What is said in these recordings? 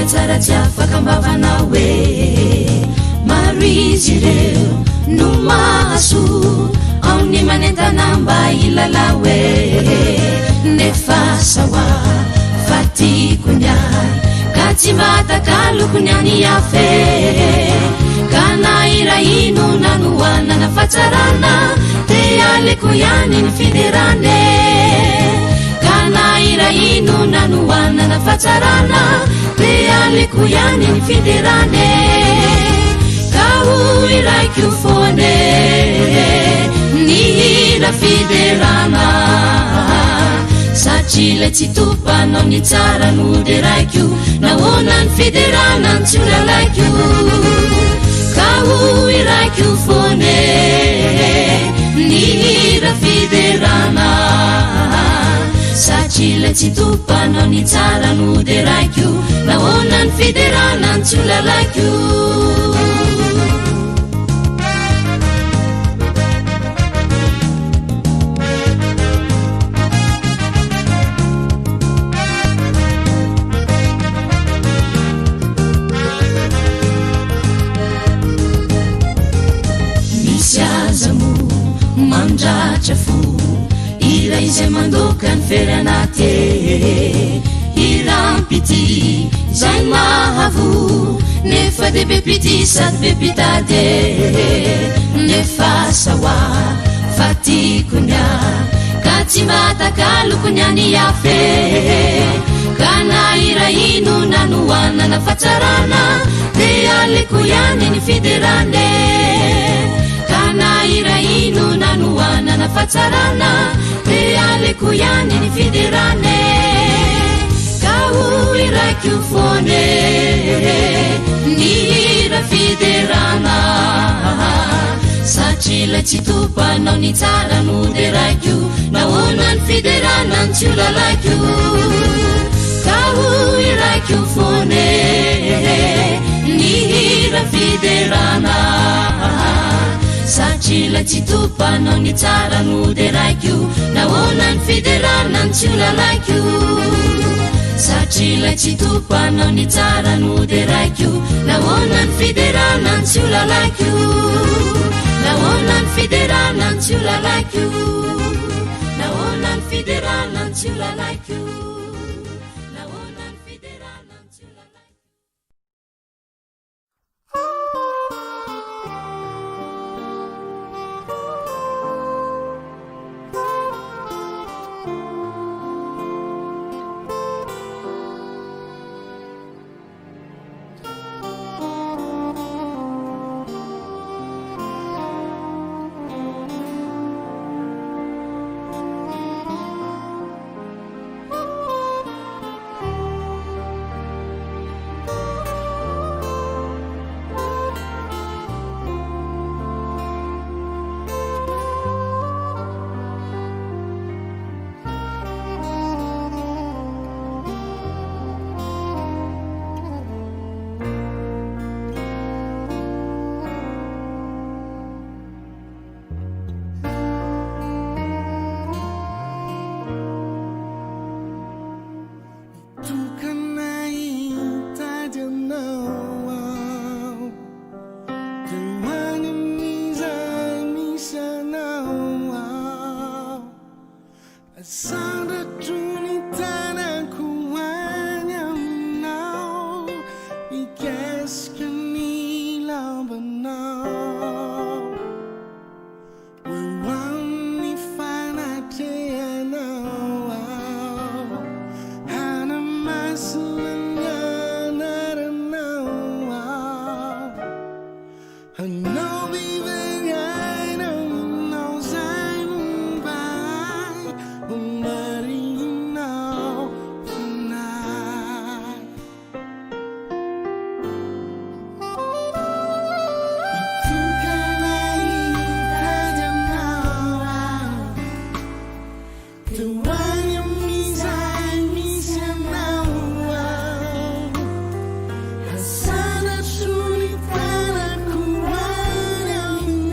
hira tsara tsy afaka am-bavanao e. Maro izy ireo no mahasoa, ao ny manentana mba hilalao e. Nefa sawa fa tiako ny ahy, ka tsy mba takaloko ny an'ny hafa e. Ka na hira inona no hanana fahatsarana, dia aleoko ihany ny fiderana e. Ka na hira inona no hanana fahatsarana, dia aleoko ihany ny fiderana e. Ka ho hiraiko foana e, ny hira fiderana, satria ilay tsy tompanao ny tsara no deraiko, nahoana ny fiderana no tsy ho lalaiko. Ka ho hiraiko foana e, ny hira fiderana, satria ilay tsy tompanao ny tsara no deraiko, nahoana ny fiderana no tsy ho lalaiko. Misy aza moa mandratra fo, hira izay mandoka ny fery anaty e. Hiram-pitia izay mahavoa, nefa dia be mpitia sady be mpitady e. Nefa sawa fa tiako ny ahy, ka tsy mba takaloko ny an'ny hafa e. Ka na hira inona no hanana fahatsarana, dia aleoko ihany ny fiderana e. Ka na hira inona no hanana fahatsarana, dia aleoko ihany ny fiderana e. Ka ho hiraiko foana e, ny hira fiderana, satria ilay tsy tompanao ny tsara no deraiko, nahoana ny fiderana no tsy ho lalaiko. Ka ho hiraiko foana e, ny hira fiderana, satria ilay tsy tompanao ny tsara no deraiko, nahoana ny fiderana no tsy ho lalaiko. Satria ilay tsy tompanao ny tsara no deraiko, nahoana ny fiderana no tsy ho lalaiko. Nahoana ny fiderana no tsy ho lalaiko. Nahoana ny fiderana no tsy ho lalaiko. Nahoana ny fiderana no tsy ho lalaiko. Tokana hitady anao aho, Teo any amin'izay misy anao aho. Asandratro ny tanako any aminao, mikasika ny lambanao. Ho eo amin'ny fanatrehanao aho, hanamasina ny anaranao aho. Hanao vivery aina aminao izay momba ahy, ho marihinao fanahy. Hitokana hitady anao aho, Teo any amin'izay misy anao aho. Hasanatro ny tanako any aminao.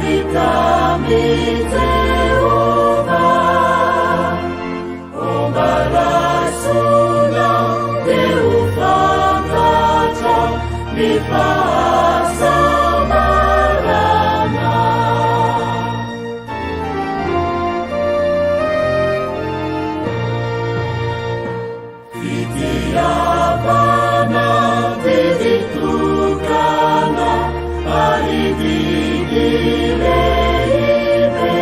Vita amin'i Jehovah. Ombalasoana dia ho fantatra ny fahasambarana. Fitiavana didy tokana ary didy lehibe.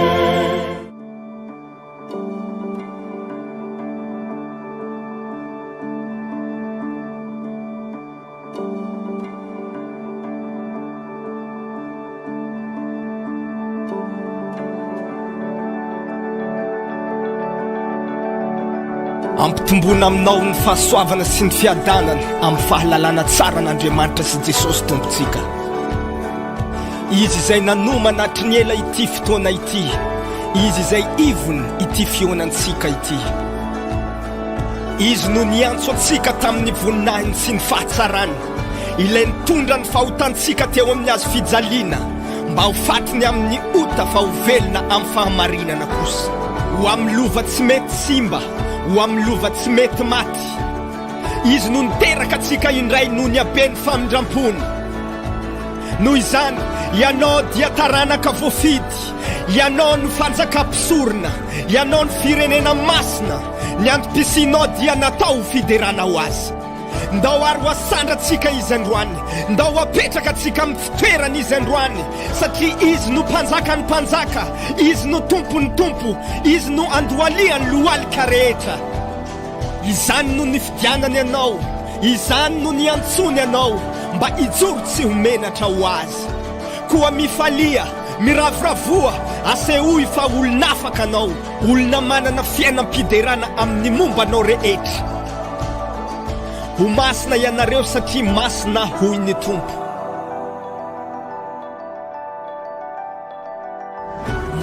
Ampitomboina aminao ny fahasoavana sy ny fiadanana amin'ny fahalalana tsara an'Andriamanitra sy Jesosy Tompontsika. Izy izay nanomana hatry ny ela ity fotoana ity, Izy izay ivony ity fihaonantsika ity. Izy no niantso antsika tamin'ny voninahiny sy ny fahatsarany, ilay nitondra ny fahotantsika teo amin'ny hazo fijaliana, mba ho fatiny amin'ny ota fa ho velona amin'ny fahamarinana kosa. Ho amin'ny lova tsy mety simba, ho amin'ny lova tsy mety maty. Izy no niteraka antsika indray noho ny haben'ny famindrampony. Noho izany, ianao dia taranaka voafidy, ianao no fanjakam-pisorona, ianao no firenena masina, ny antom-pisianao dia natao ho fiderana ho Azy. Ndao ary ho asandratsika Izy androany, ndao ho apetraka antsika amin'ny fitoerany Izy androany, satria Izy no Mpanjakan'ny mpanjaka, Izy no Tompon'ny tompo, Izy no andohalihan'ny lohalika rehetra. Izany no nifidianany anao, izany no niantsoany anao mba hijoro tsy ho menatra ho Azy. Koa mifalia, miravoravoa, asehoy fa olon'afaka anao, olona manana fiainam-piderana amin'ny momba anao rehetra. Ho masina ianareo satria masina Aho, hoy ny Tompo.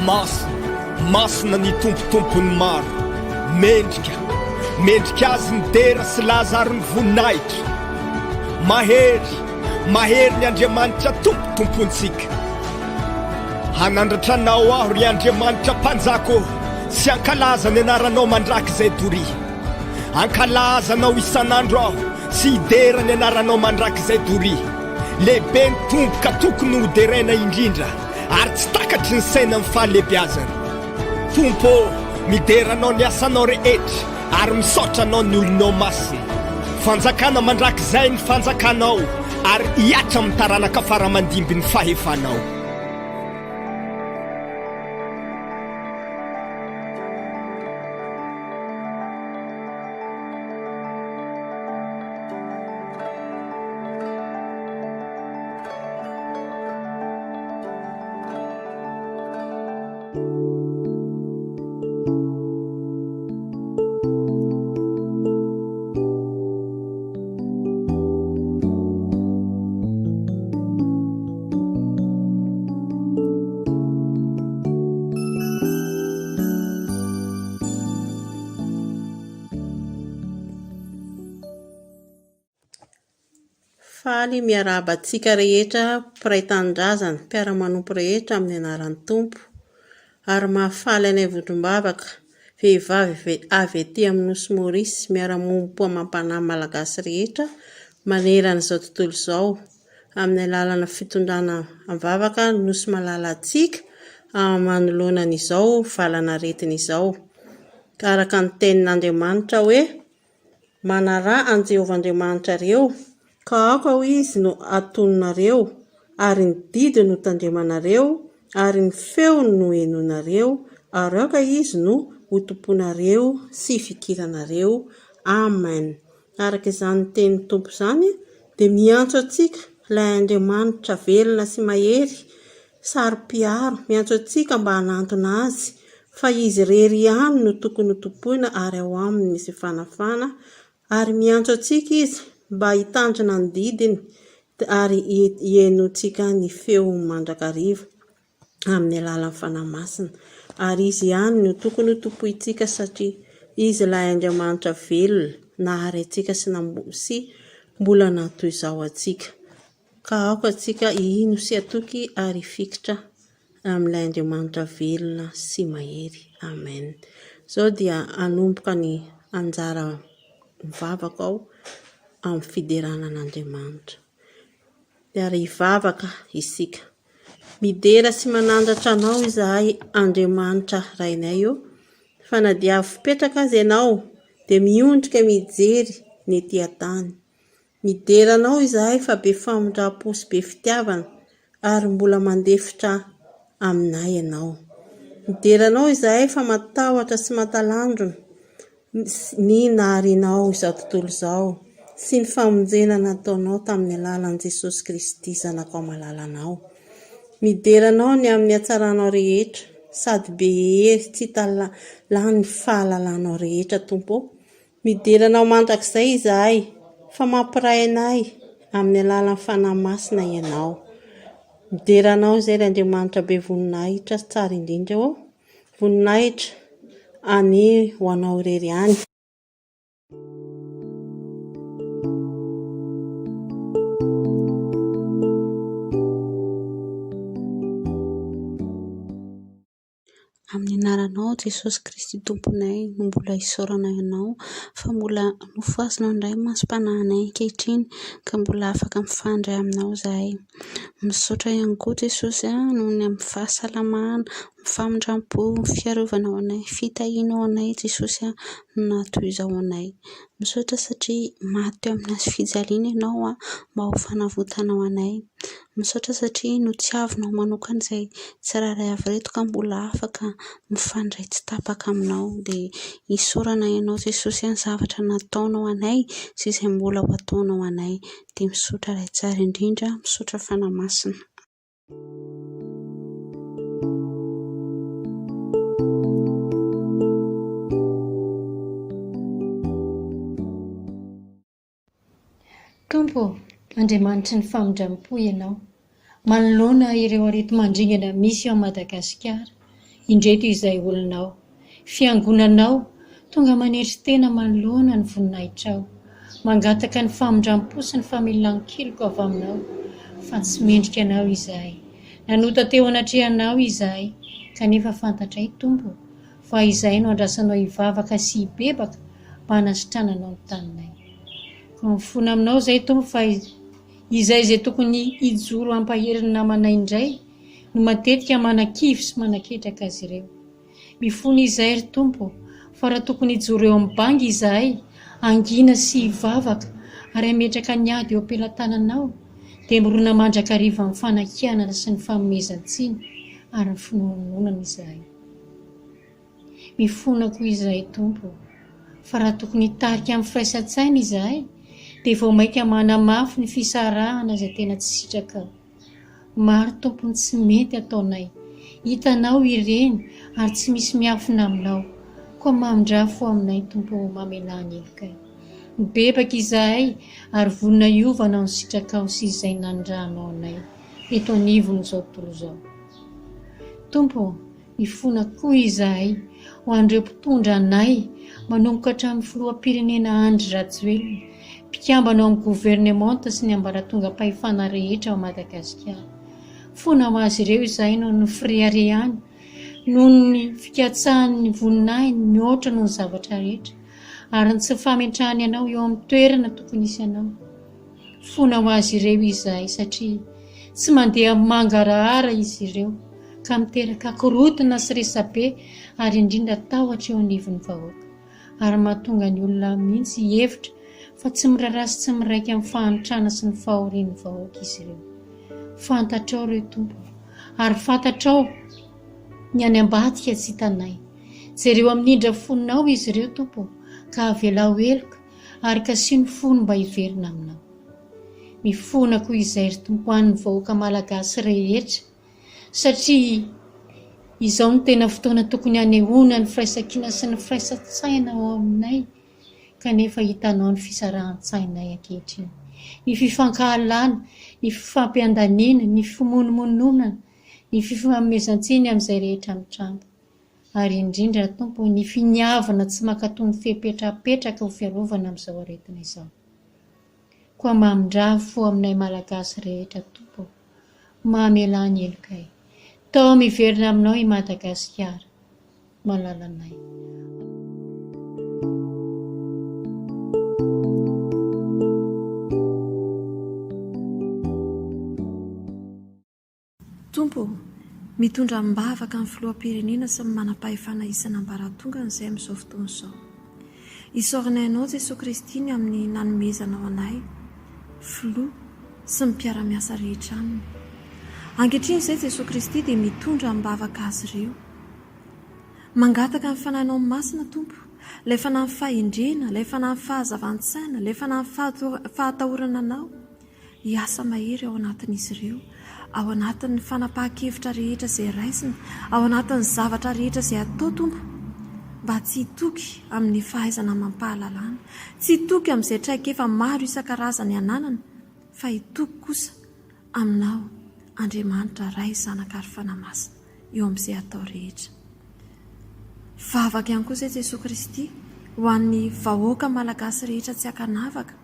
Masina, masina ny Tompo Tompon'ny maro. Mendrika, mendrika Azy ny dera sy laza ary ny voninahitra. Mahery, mahery ny Andriamanitra Tompo Tompontsika. Hanandratra Anao aho, ry Andriamanitra Mpanjaka ô, sy hankalaza ny anaranao mandrakizay doria. Hankalaza Anao isan'andro aho sy hidera ny anaranao mandrakizay doria. Lehibe ny Tompo ka tokony ho deraina indrindra ary tsy takatry ny saina ny fahalebiazany. Tompo ô, midera Anao ny asanao rehetra ary misaotra Anao ny olonao masina. Fanjakana mandrakizay ny fanjakanao ary hihatra amin'ny taranaka fara aman-dimby ny fahefanao. Faly miarahaba antsika rehetra mpiray tanindrazana, mpiara-manompo rehetra amin'ny anaran'ny Tompo. Ary mahafaly anay vondrom-bavaka, vehivavy avy aty amin'ny Nosy Maurice, miara-mompo amam-panahy malagasy rehetra manerana izao tontolo izao, amin'ny alalan'ny fitondrana am-bavaka ny Nosy Malala antsika manoloana an'izao valan'aretina izao. Araka ny tenin'Andriamanitra hoe. Manaraha an'i Jehovah Andriamanitrareo, ka aoka ho Izy no hatoninareo, ary ny didiny no tandremanareo, ary ny feony no henoinareo, ary aoka Izy no hotompoinareo sy hifikiranareo. Amen. Araka izany tenin'ny Tompo izany, dia miantso antsika ilay Andriamanitra velona sy mahery, saro-piaro, miantso antsika mba hanantona Azy, fa Izy irery ihany no tokony ho tompoina ary ao Aminy misy fanafana, ary miantso antsika Izy mba hitandrina ny didiny ary hihainoantsika ny feony mandrakariva amin'ny alalan'ny Fanahy Masina, ary Izy ihany no tokony ho tompointsika satria Izy ilay Andriamanitra velona nahary antsika sy sy mbola natoy izao antsika. Ka aoka tsika hino sy hatoky ary hifikitra. amin'ilay Andriamanitra velona sy mahery. Amen. Izao dia hanomboka ny anjara mivavaka aho amin'ny fiderana an'Andriamanitra. Ary hivavaka isika. Midera sy manandratra Anao izahay Andriamanitra Rainay o, fa na dia avo petraka aza Ianao dia miondrika mijery ny ety an-tany. Midera Anao izahay fa be famindram-po sy be fitiavana ary mbola mandefitra aminay Ianao. Midera Anao izahay fa matahotra sy matalanjona ny naharianao izao tontolo izao sy ny famonjena nataonao tamin'ny alalan'i Jesosy Kristy Zanakao malalanao. Midera Anao ny amin'ny hatsaranao rehetra sady be hery tsy hita lany ny fahalalanao rehetra Tompo ô. Midera Anao mandrakizay izahay fa mampiray anay amin'ny alalan'ny Fanahy Masina Ianao. Midera Anao izay ry Andriamanitra be voninahitra sy tsara indrindra ô. Voninahitra anie ho Anao irery ihany. Amin'ny anaranao Jesosy Kristy Tomponay no mbola isaoranay Anao fa mbola nofohazinao indray ny masom-panahinay ankehitriny ka mbola afaka mifandray aminao izahay. Misaotra ihany koa Jesosy noho ny amin'ny fahasalamana, ny famindram-po, ny fiarovanao anay, ny fitahianao anay Jesosy no nahatoy izao anay. Misaotra satria maty teo amin'ny hazo fijaliana Ianao mba ho fanavotanao anay. Misaotra satria notiavinao manokana izay tsirairay avy ireto ka mbola afaka mifandray tsy tapaka aminao. Dia isaorana Ianao Jesosy ny zavatra nataonao anay sy izay mbola ho ataonao anay. Dia misaotra Ray tsara indrindra, misaotra Fanahy Masina. Tompo ô, Andriamanitry ny famindram-po Ianao. Manoloana ireo areti-mandringana misy ao Madagasikara, indreto izay olonao, Fiangonanao, tonga manetry tena manoloana ny voninahitrao. Mangataka ny famindram-po sy ny famelan-keloka avy Aminao, fa tsy mendrika Anao izahay. Nanota teo anatrehanao izahay, kanefa fantatray, Tompo, fa izay no andrasanao hivavaka sy hibebaka mba hanasitrananao ny taninay. Koa mifona aminao izay Tompo fa izay izay tokony hijoro hampahery ny namanay indray no matetika manakivy sy manaketraka azy ireo. Mifona izahay ry Tompo fa raha tokony hijoro eo amin'ny banga izahay hangina sy hivavaka ary hametraka ny ady eo am-pelatananao dia mirona mandrakariva amin'ny fanakianana sy ny fanomezan-tsiny ary ny finoanoanana izahay. Mifona koa izahay Tompo ô, fa raha tokony hitarika amin'ny firaisan-tsaina izahay dia vao mainka manamafy ny fisarahana izay tena tsy sitrakao. Maro Tompo ny tsy mety ataonay, hitanao ireny ary tsy misy miafina aminao, koa mamindrà fo aminay Tompo ô mamelà ny helokay. Mibebaka izahay ary vonona hiova hanao ny sitrakao sy izay nanirahanao anay eto anivon'izao tontolo izao. Tompo ô, mifona koa izahay ho an'ireo mpitondra anay manomboka hatramin'ny filoham-pirenena Andry Rajoelina, mpikambana ao amin'ny governemanta sy ny ambaratongam-pahefana rehetra ao Madagasikara. Mifona ho azy ireo izahay noho ny fireharehany, noho ny fikatsahany ny voninahiny mihoatra noho ny zavatra rehetra, ary ny tsy fametrahany anao eo amin'ny toerana tokony hisy anao. Fona ho azy ireo izahay satria tsy mandeha amin'ny mangarahara izy ireo ka miteraka korontana sy resabe ary indrindra tahotra eo anivon'ny vahoaka ary mahatonga ny olona mihitsy hihevitra fa tsy miraharaha sy tsy miraika amin'ny fahantrana sy ny fahorian'ny vahoaka izy ireo. Fantatrao ireo Tompo ary fantatrao ny any ambadika tsy hitanay. Jereo amin'ny indra fonao izy ireo Tompo ka avelao heloka ary kasiho ny fony mba hiverina aminao. Mifona koa izay ry Tompo an'ny vahoaka Malagasy rehetra satria izao no tena fotoana tokony hanehoana ny firaisankina sy ny firaisan-tsaina ao aminay kanefa hitanao ny fisarahan-tsainay ankehitriny. Ny fifankahalana, ny fifampiandaniana, ny fimonomononana, ny fifanomezan-tsiny amin'izay rehetra mitranga. Ary indrindra, Tompo, ny finiavana tsy mankatò ny fepetra apetraka ho fiarovana amin'izao aretina izao. Koa mamindrà fo aminay Malagasy rehetra, Tompo ô. Mamelà ny helokay. Tao miverina aminao i Madagasikara malalanay. Tompo ô, mitondra am-bavaka ny Filoham-pirenena sy ny manam-pahefana isan'ambaratongany izay amin'izao fotoana izao. Isaoranay Anao Jesoa Kristy ny amin'ny nanomezanao anay Filoha sy ny mpiara-miasa rehetra aminy. Ankehitriny izay Jesoa Kristy dia mitondra am-bavaka azy ireo. Mangataka ny Fanahinao Masina Tompo, ilay Fanahin'ny fahendrena, ilay Fanahin'ny fahazavan-tsaina, ilay Fanahin'ny fahatahorana Anao, hiasa mahery ao anatin'izy ireo, ao anatin'ny fanapahan-kevitra rehetra izay raisina, ao anatin'ny zavatra rehetra izay atao, Tompo, mba tsy hitoky amin'ny fahaizana amam-pahalalana, tsy hitoky amin'izay traikefa maro isan-karazany ananana, fa hitoky kosa Aminao, Andriamanitra Ray, Zanaka ary Fanahy Masina, eo amin'izay atao rehetra. Vavaka ihany koa izay Jesoa Kristy ho an'ny vahoaka Malagasy rehetra tsy ankanavaka,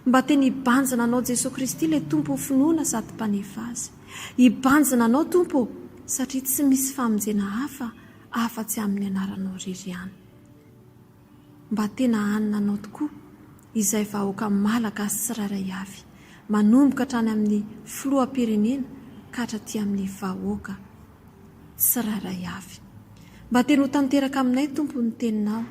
mba tena hibanjina Anao Jesoa Kristy ilay Tompo ho finoana sady Mpanefa azy. Hibanjina Anao Tompo ô, satria tsy misy famonjena hafa afa-tsy amin'ny anaranao irery ihany. Mba tena hanina Anao tokoa izay vahoaka Malagasy tsirairay avy, manomboka hatrany amin'ny Filoham-pirenena ka hatraty amin'ny vahoaka tsirairay avy. Mba tena ho tanteraka aminay Tompo ny Teninao,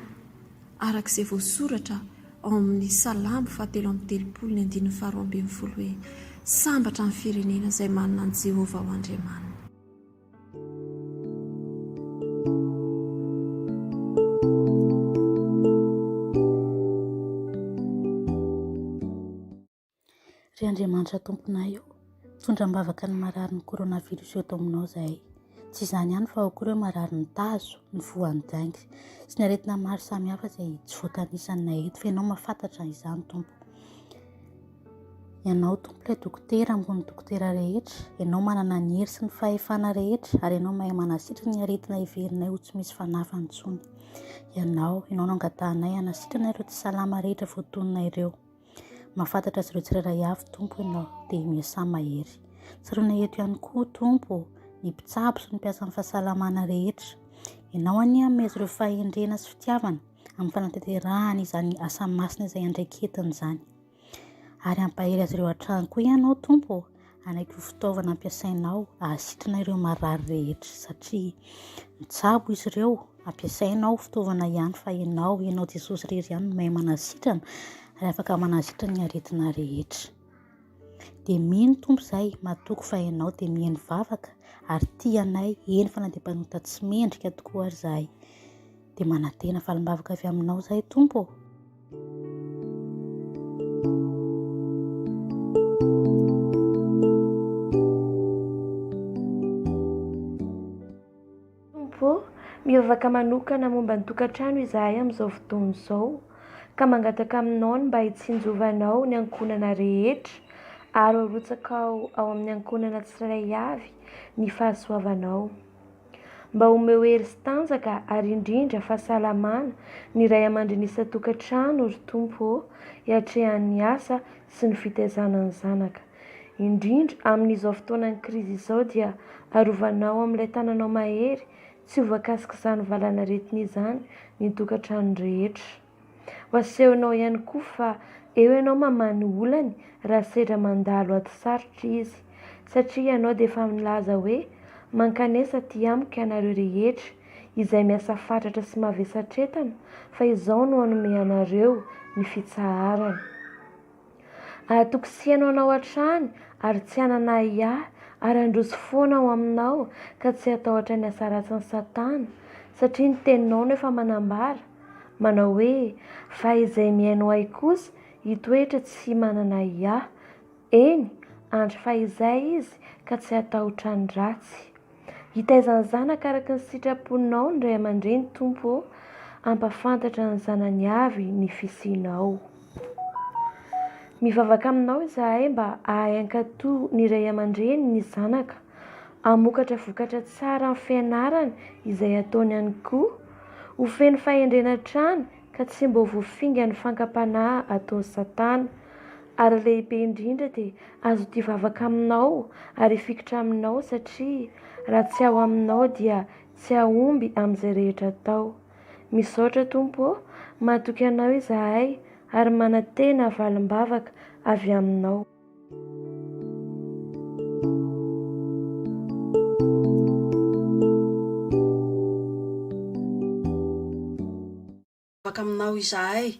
araka izay voasoratra ao amin'ny Salamo fahatelo amby telopolo ny andininy faharoa ambin'ny folo hoe, Sambatra ny firenena izay manana an'i Jehovah ho Andriamaniny. Ry Andriamanitra Tomponay ô, mitondra am-bavaka ny mararin'ny coronavirus eto aminao izahay. Tsy izany ihany fa ao koa ireo mararin'ny tazo, ny voan'ny dengue sy ny aretina maro samihafa izay tsy voatanisanay eto fa ianao mahafantatra izany Tompo. Ianao Tompo ilay dokotera ambony dokotera rehetra, Ianao manana ny hery sy ny fahefana rehetra ary Ianao mahay manasitrana ny aretina heverinay ho tsy misy fanafany intsony. Ianao, Ianao no angatahanay hanasitrana ireo tsy salama rehetra voatonona ireo. Mahafantatra azy ireo tsirairay avy Tompo Ianao, dia miasà mahery. Tsaroana eto ihany koa Tompo ny mpitsabo sy ny mpiasan'ny fahasalamana rehetra. Ianao anie hanome azy ireo fahendrena sy fitiavana amin'ny fanatanterahana izany asa masina izay andraiketiny izany. Ary hampahery azy ireo hatrany koa Ianao, Tompo ô, hanaiky ho fitaovana ampiasainao hahasitrana ireo marary rehetra, satria mitsabo izy ireo, ampiasainao ho fitaovana ihany fa Ianao, Ianao Jesosy irery ihany no mahay manasitrana ary afaka manasitrana ny aretina rehetra. Dia mino Tompo izahay, matoky fa Ianao dia mihaino vavaka ary tia anay, eny fa na dia mpanota tsy mendrika tokoa ary izahay. Dia manantena valim-bavaka avy aminao izahay Tompo ô. Tompo ô, mivavaka manokana momba ny tokantrano izahay amin'izao fotoana izao, ka mangataka Aminao ny mba hitsinjovanao ny ankohonana rehetra ary arotsakao ao amin'ny ankohonana tsirairay avy ny fahasoavanao. Mba omeo hery sy tanjaka ary indrindra fahasalamana ny ray aman-dreny isan-tokantrano ry Tompo ô, hiatrehany ny asa sy ny fitaizana ny zanaka. Indrindra amin'izao fotoanan'ny krizy izao dia arovanao amin'ilay tananao mahery tsy ho voakasik'izany valan'aretina izany ny tokantrano rehetra. Ho asehonao ihany koa fa eo ianao mamaha ny olany raha sendra mandalo ady sarotra izy, satria ianao dia efa nilaza hoe, Mankanesa aty amiko ianareo rehetra izay miasa fatratra sy mavesatretana, fa izaho no hanome anareo ny fitsaharana. Ahatokisihano anao hatrany ary tsy hanana ahiahy ary handroso foana ao aminao ka tsy hatahotra ny asa ratsin'i Satana, satria ny teninao no efa manambara, manao hoe, Fa izay mihaino ahy kosa hitoetra tsy manana ahiahy, eny, andry fahizay izy ka tsy hatahotra ny ratsy. Hitaiza ny zanaka araka ny sitraponao ny ray aman-dreny Tompo ô, hampafantatra ny zanany avy ny fisianao. Mivavaka aminao izahay mba hahay hankatò ny ray aman-dreny ny zanaka, hamokatra vokatra tsara amin'ny fianarany izay ataony ihany koa, ho feno fahendrena hatrany ka tsy mba ho voafingan'ny fankam-panahy ataon'i Satana. Ary lehibe indrindra dia hazoto hivavaka aminao ary hifikitra aminao satria raha tsy ao aminao dia tsy hahomby amin'izay rehetra atao. Misaotra Tompo ô, matoky Anao izahay ary manantena valim-bavaka avy aminao. Mivavaka aminao izahay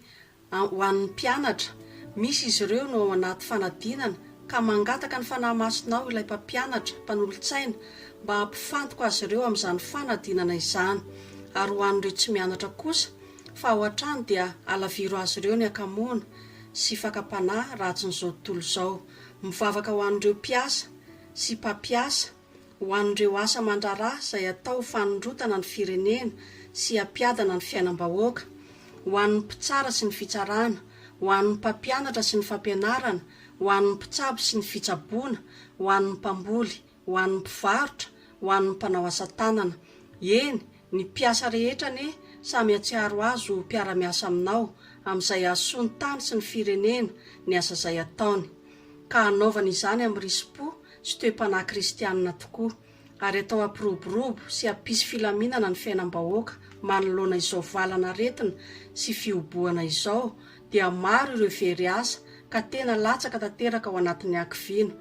ho an'ny mpianatra, misy izy ireo no ao anaty fanadinana ka mangataka ny Fanahy Masinao ilay Mpampianatra, Mpanolotsaina mba hampifantoka azy ireo amin'izany fanadinana izany ary ho an'ireo tsy mianatra kosa fa ao an-trano dia alaviro azy ireo ny hakamoana sy fakam-panahy ratsin'izao tontolo izao. Mivavaka ho an'ireo mpiasa sy mpampiasa ho an'ireo asa aman-draharaha izay atao ho fanondrotana ny firenena sy hampiadana ny fiainam-bahoaka, ho an'ny mpitsara sy ny fitsarana, ho an'ny mpampianatra sy ny fampianarana, ho an'ny mpitsabo sy ny fitsaboana, ho an'ny mpamboly, ho an'ny mpivarotra, ho an'ny mpanao asa tanana. Eny, ny mpiasa rehetra anie samy hatsiaro azy ho mpiara-miasa aminao, amin'izay hahasoa ny tany sy ny firenena ny asa izay ataony. Ka hanaovany izany amin'ny risi-po sy toe-panahy kristianina tokoa, ary atao hampiroborobo sy hampisy filaminana ny fiainam-bahoaka manoloana izao valan'aretina sy fihobohana izao dia maro ireo very asa ka tena latsaka tanteraka ao anatin'ny hakiviana.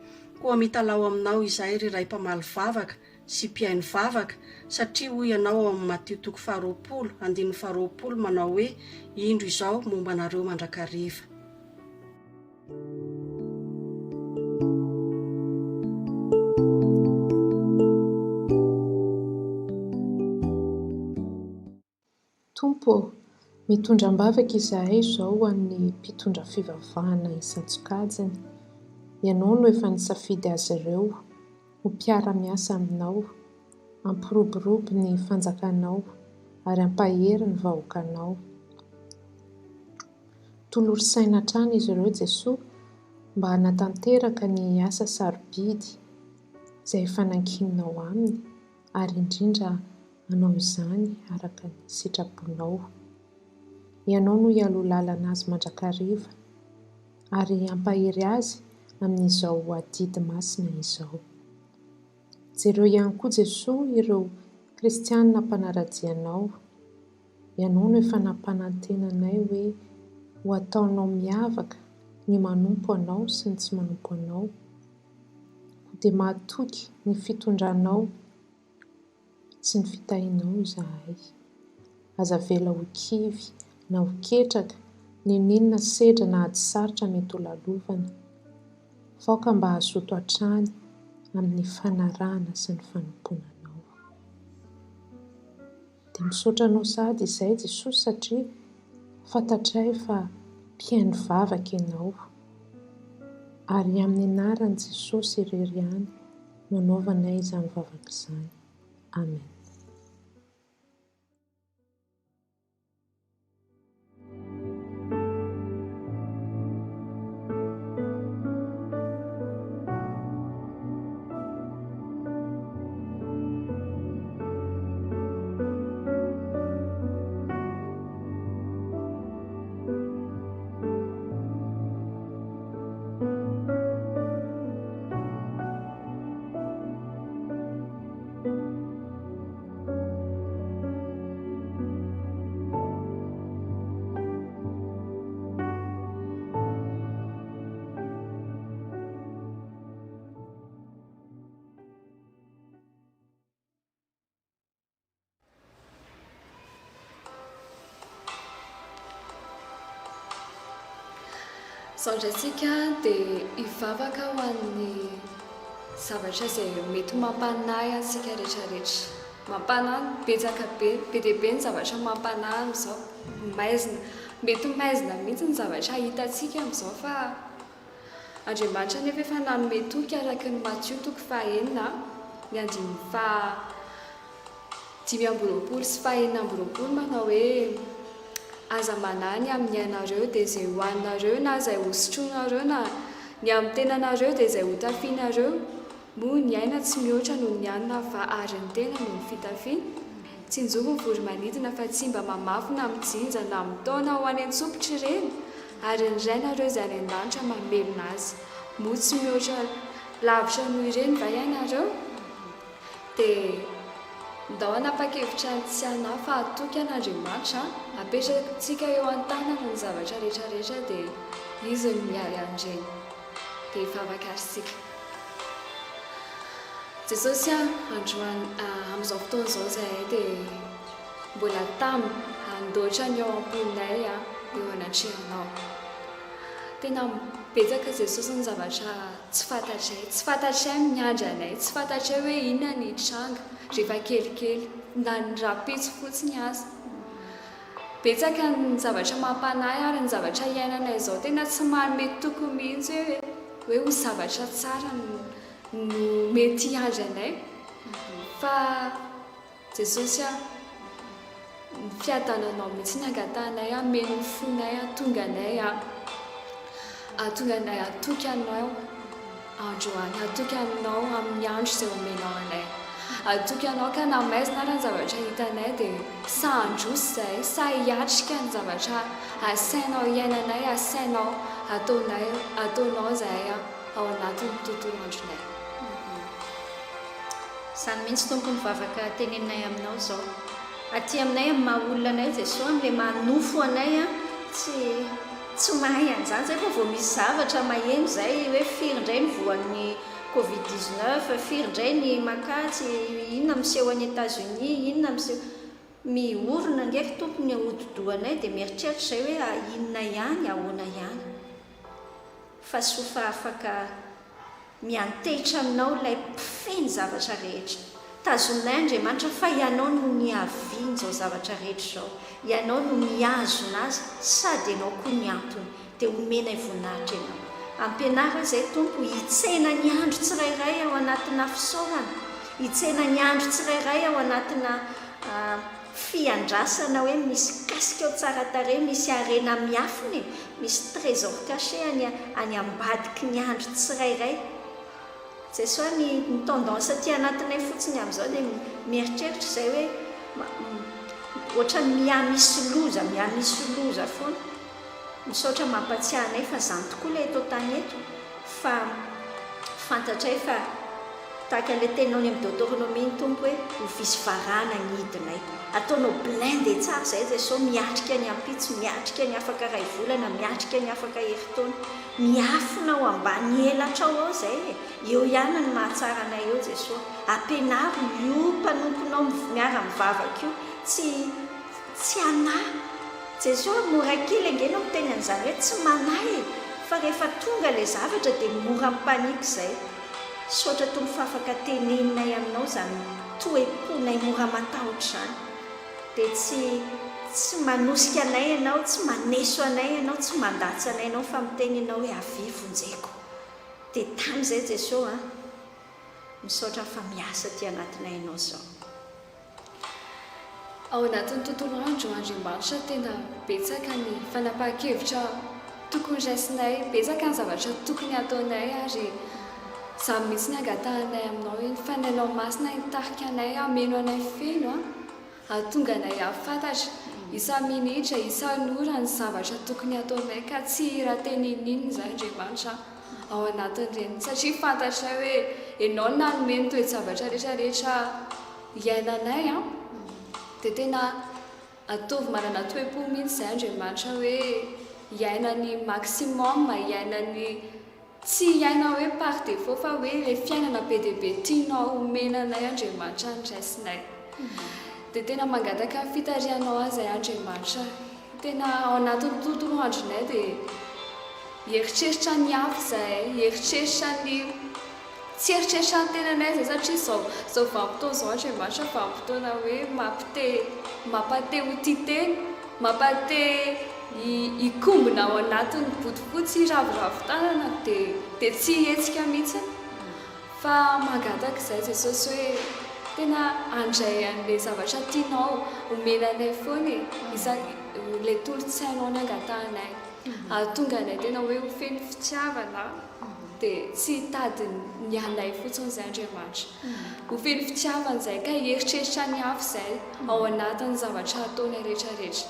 Koa mitalaho aminao izahay ry Ray mpamaly vavaka sy mpihaino vavaka satria hoy ianao ao amin'ny Matio toko faharoapolo andininy faharoapolo manao hoe indro izao momba anareo mandrakariva. Tompo ô, mitondra am-bavaka izahay izao ho an'ny mpitondra fivavahana isan-tsokajiny. Ianao no efa nisafidy azy ireo ho mpiara-miasa aminao, hampiroborobo ny fanjakanao ary hampahery ny vahoakanao. Tolory saina hatrany izy ireo Jesoa mba hanatanteraka ny asa sarobidy izay efa nankininao aminy ary indrindra hanao izany araka ny sitraponao. Ianao no hialoha lalana azy mandrakariva ary hampahery azy amin'izao adidy masina izao. Jereo ihany koa Jesoa ireo kristianina mpanara-dia Anao. Ianao no efa nampanantena anay hoe ho ataonao miavaka ny manompo Anao sy ny tsy manompo Anao. Koa dia mahatoky ny fitondranao sy ny fitahianao izahay. Aza avela ho kivy na ho ketraka n'inon'inona sedra na ady sarotra mety ho lalovana. Faoka mba hazoto hatrany amin'ny fanarahana sy ny fanompoana Anao. Dia misaotra Anao sahady izay Jesosy satria fantatray fa mpihaino vavaka Ianao. Ary amin'ny anaran'i Jesosy irery ihany no anaovanay izany vavaka izany. Amen. Izao indray isika dia hivavaka ho an'ny zavatra izay mety mampanahy antsika rehetra rehetra. Mampanahy betsaka be, be dia be ny zavatra mampanahy amin'izao. Maizina, mety ho maizina mihitsy ny zavatra hitantsika amin'izao fa Andriamanitra anefa efa nanome toky araka ny Matio toko fahenina ny andininy faha 25 sy faha 26 manao hoe, Aza manahy ny amin'ny ainareo dia izay hohaninareo na izay hosotroinareo na ny amin'ny tenanareo dia izay hotafianareo, moa ny aina tsy mihoatra noho ny hanina va ary ny tena noho ny fitafiana? Tsinjovy ny voro-manidina fa tsy mba mamafy na mijinja na mitaona ho any an-tsopitra ireny. Ary ny Rainareo izay any an-danitra mamelona azy. Moa tsy mihoatra lavitra noho ireny va ianareo? Dia ndao hanapa-kevitra ny tsy hanahy fa hatoky an'Andriamanitra, apetratsika eo an-tanany ny zavatra rehetra rehetra dia Izy no miahy an'ireny. Dia hivavaka ary isika. Jesosy a, androany amin'izao fotoana izao izahay dia mbola tamy handoatra ny ao am-ponay eo anatrehanao. Tena betsaka Jesosy ny zavatra tsy fantatray, tsy fantatray ny miandry anay, tsy fantatray hoe inona ny hitranga rehefa kelikely, na ny rahampitso fotsiny aza. Betsaka ny zavatra mampanahy ary ny zavatra iainanay izao tena tsy manome toky mihitsy hoe hoe ho zavatra tsara no mety hiandry anay fa Jesosy a, ny fiadananao mihitsy ny angatahanay hameno ny fonay hahatonga anay hahatonga anay hatoky anao androany, hatoky anao amin'ny andro izay omenao anay. Hatoky anao ka na maizina ara ny zavatra hitanay dia sahy handroso izahay, sahy hiatrika ny zavatra asainao iainanay, asainao ataonay, ataonao izahay ao anatin'ny tontolo andronay. Izany mihitsy Tompo ny vavaka teneninay aminao izao. Aty aminay amin'ny maha olona anay Jesoa, amin'ilay maha nofo anay an, tsy tsy mahay an'izany izay fa vao misy zavatra maheno izay hoe firy indray ny voan'ny covid 19, firy indray ny makatsy, inona miseho any Etats Unis, inona miseho. Mihorona ange ry Tompo ny hodi-dohanay dia mieritreritra izay hoe inona ihany, ahoana ihany. Fa soa fa afaka Miantehitra aminao ilay mpifehy ny zavatra rehetra. Tazoninay Andriamanitra fa Ianao no niavian'izao zavatra rehetra izao. Ianao no mihazona azy sady Ianao koa ny antony. Dia omenay voninahitra Ianao. Ampianaro ahy izay Tompo hitsena ny andro tsirairay ao anatina fisaorana, hitsena ny andro tsirairay ao anatina Fiandrasana hoe misy kasika ao tsara tarehy, misy harena miafina e, misy trésor caché any any ambadiky ny andro tsirairay. Jesoa ny ny tendance aty anatinay fotsiny amin'izao dia mieritreritra izay hoe ohatran'ny miha misy loza, miha misy loza foana. Misaotra mampatsiahy anay fa zany tokoa ilay eto an-tany eto fa fantatray fa tahaka ilay teninao any amin'ny Deuteronomie ny Tompo hoe ho visy varahana ny hidinay. Ataonao blindé tsara izay Jesoa miatrika ny ampitso, miatrika ny afaka iray volana, miatrika ny afaka herintaona. Miafina ao ambany elatrao ao izay e! Eo ihany ny mahatsara anay eo Jesoa. Ampianaro io mpanomponao miara-mivavaka io tsy Tsy hanahy. Jesoa mora kely ange no miteny an'izany hoe tsy manahy e! Fa rehefa tonga ilay zavatra dia mora mi-panique izay. Misaotra Tompo fa afaka teneninay aminao izany toe-ponay mora matahotra izany. Dia tsy tsy manosika anay Ianao, tsy maneso anay Ianao, tsy mandatsa anay Ianao fa miteny Ianao hoe avia vonjeko. Dia tamy izay Jesoa a! Misaotra fa miasa aty anatinay Ianao izao. Ao anatin'ny tontolo andro Andriamanitra tena betsaka ny fanapahan-kevitra tokony raisinay, betsaka ny zavatra tokony hataonay ary izany mihitsy ny angatahanay aminao hoe ny Fanahinao Masina hitarika anay, hameno anay feno, hahatonga anay hahafantatra isa-minitra, isan'ora ny zavatra tokony hataonay ka tsy hira-teny n'inon'inona izany Andriamanitra ao anatin'ireny satria fantatray hoe Ianao no nanome ny toe-javatra rehetra rehetra iainanay an, dia tena ataovy manana toe-po mihitsy izay Andriamanitra hoe hiaina ny maximum, hiaina ny, tsy hiaina hoe par défaut fa hoe ilay fiainana be dia be tianao omena anay Andriamanitra no raisinay. Dia tena mangataka ny fitarihanao ahy izay Andriamanitra. Tena ao anatin'ny tontolo andronay dia hieritreritra ny hafa izahay, hieritreritra ny. Tsy eritreritra ny tenanay izay satria izao izao vanim-potoana izao Andriamanitra vanim-potoana hoe mampite mampate ho tia tena, mampate hikombona ao anatin'ny bodofotsy hiraviravy tanana dia dia tsy hihetsika mihitsy fa mangataka izay Jesosy hoe tena handray an'ilay zavatra tianao omena anay foana e, isan- ilay tolo-tsainao no angatahanay hahatonga anay tena hoe ho feno fitiavana. Dia tsy hitady ny anay fotsiny izay Andriamanitra. Ho feno fitiavana izay ka hieritreritra ny hafa izay ao anatin'ny zavatra ataonay rehetra rehetra.